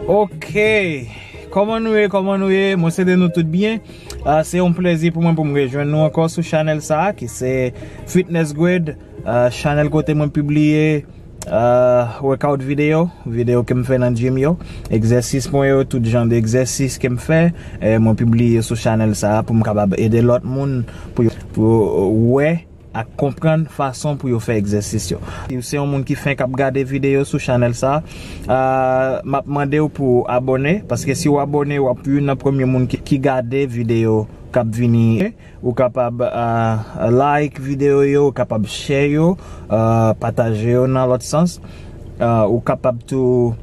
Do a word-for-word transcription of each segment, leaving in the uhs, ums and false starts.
Ok. Kòman nou ye? Kòman nou ye? Mwen swete nou tout byen. Ah, se yon plezi pou mwen pou m rejwenn nou ankò sou chanèl sa a, ki se Fitness Grid, ah, chanèl kote mwen pibliye, ah, workout videyo, videyo ke m fè nan gym yo, egzèsis mwen yo, tout jan de egzèsis ke m fè, eh, mwen pibliye sou chanèl sa a pou m kapab ede lòt moun pou yo, pou yo wè ak konprann fason pou yo fè egzèsis yo. Si w se yon moun ki fenk ap gade videyo sou chanèl sa, ah, m ap mande w pou w abòne, paske si w abòne, w ap youn nan premye moun ki, ki gade videyo k ap vini. Ou kapab, ah, like videyo yo, ou kapab share yo, ah, pataje yo nan lòt sans. Ah, ou kapab tou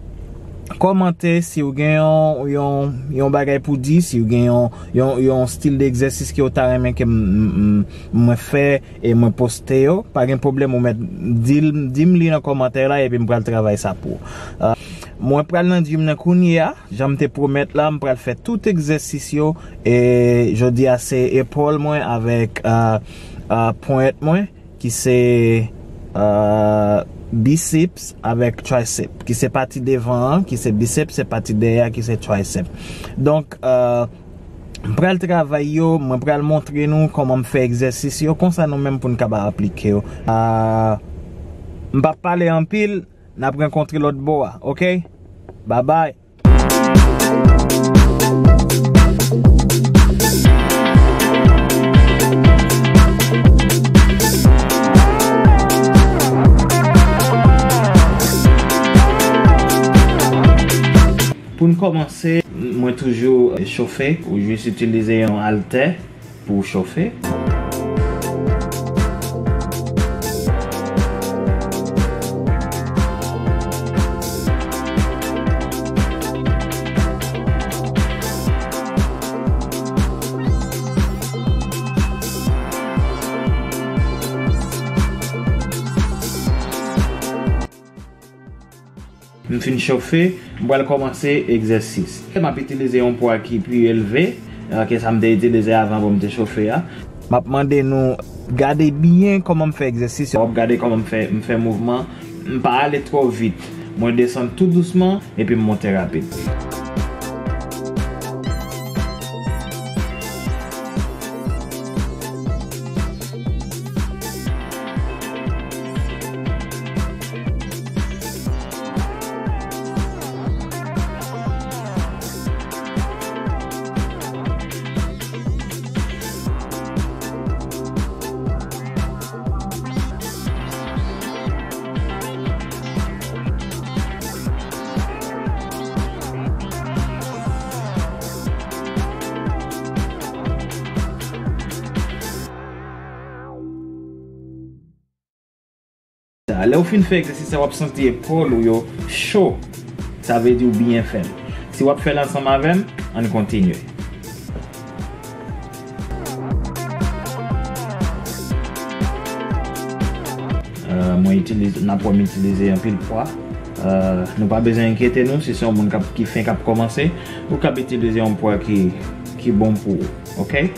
kòmante si w gen yon, yon, yon bagay pou di, si w gen yon, yon, yon stil de egzèsis ke w ta renmen ke m, m, m, mwen fè e mwen poste yo. Pa gen pwoblèm, ou mèt di l, di m li nan kòmantè la, epi m pral travay sa pou ou. Ah, mwen pral nan gym nan kounye a, jan m te pwomèt la, m pral fè tout egzèsis yo, e jodi a se epòl mwen avèk, ah, ah, ponyèt mwen, ki se, ah, biceps avèk tricep, ki se pati devan an, ki se biceps, se pati dèyè a, ki se tricep. Donk, ah, m pral travay yo, mwen pral montre nou kòman m fè egzèsis yo, konsa nou menm pou n kapab aplike yo. Ah, m p ap pale anpil, n ap rankontre lòt bò a, ok? Babay. Pou n kòmanse, mwen toujou chofe, ou jis itilize yon altè pou w chofe. M fin chofe, m pral kòmanse egzèsis. M ap itilize yon pwa ki pi elve, eh, ke sa m te itilize avan pou m te chofe a. M ap mande nou gade byen kòman m fè egzèsis yo. W ap gade kòman m fè, m fè mouvman. M pa ale twò vit. Mwen desann tou dousman, epi m monte rapid. Lè w fin fè egzèsis sa, w ap santi epòl ou yo cho. Sa vle di w byen fè l. Si w ap fè l ansanm avè m, ann kontinye. Eh, mwen itilize, n ap wè m itilize anpil pwa. Eh, nou pa bezwen enkyete nou si se yon moun k ap, ki fenk ap kòmanse, ou k ap itilize yon pwa ki, ki bon pou ou. Ok?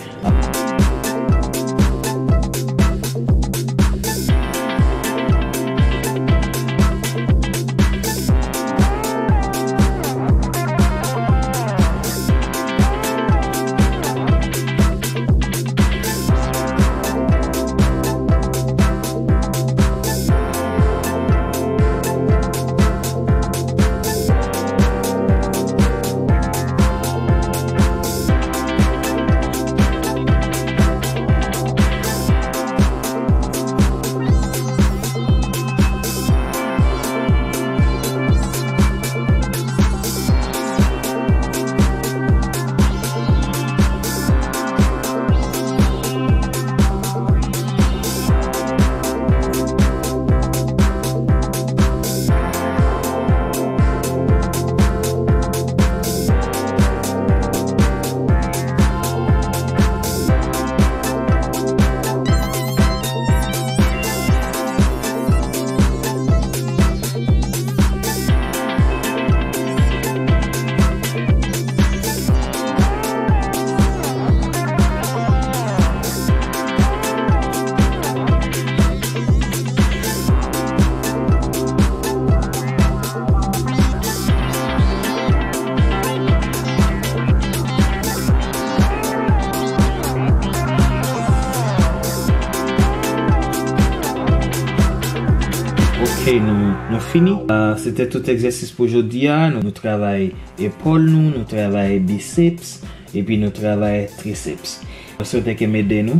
Ok, nou, nou fini. Uh, se te tout egzèsis pou jodi a. Nou, nou travay epòl nou, nou travay biceps, epi nou travay triceps. Mwen swete ke m ede nou.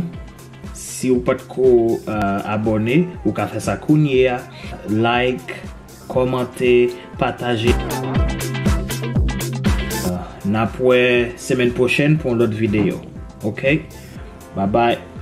Si w patko uh, abòne, ou ka fè sa kounye a. Like, kòmante, pataje. Uh, n ap wè semèn pwochèn pou yon lòt videyo. Ok? Bye bye.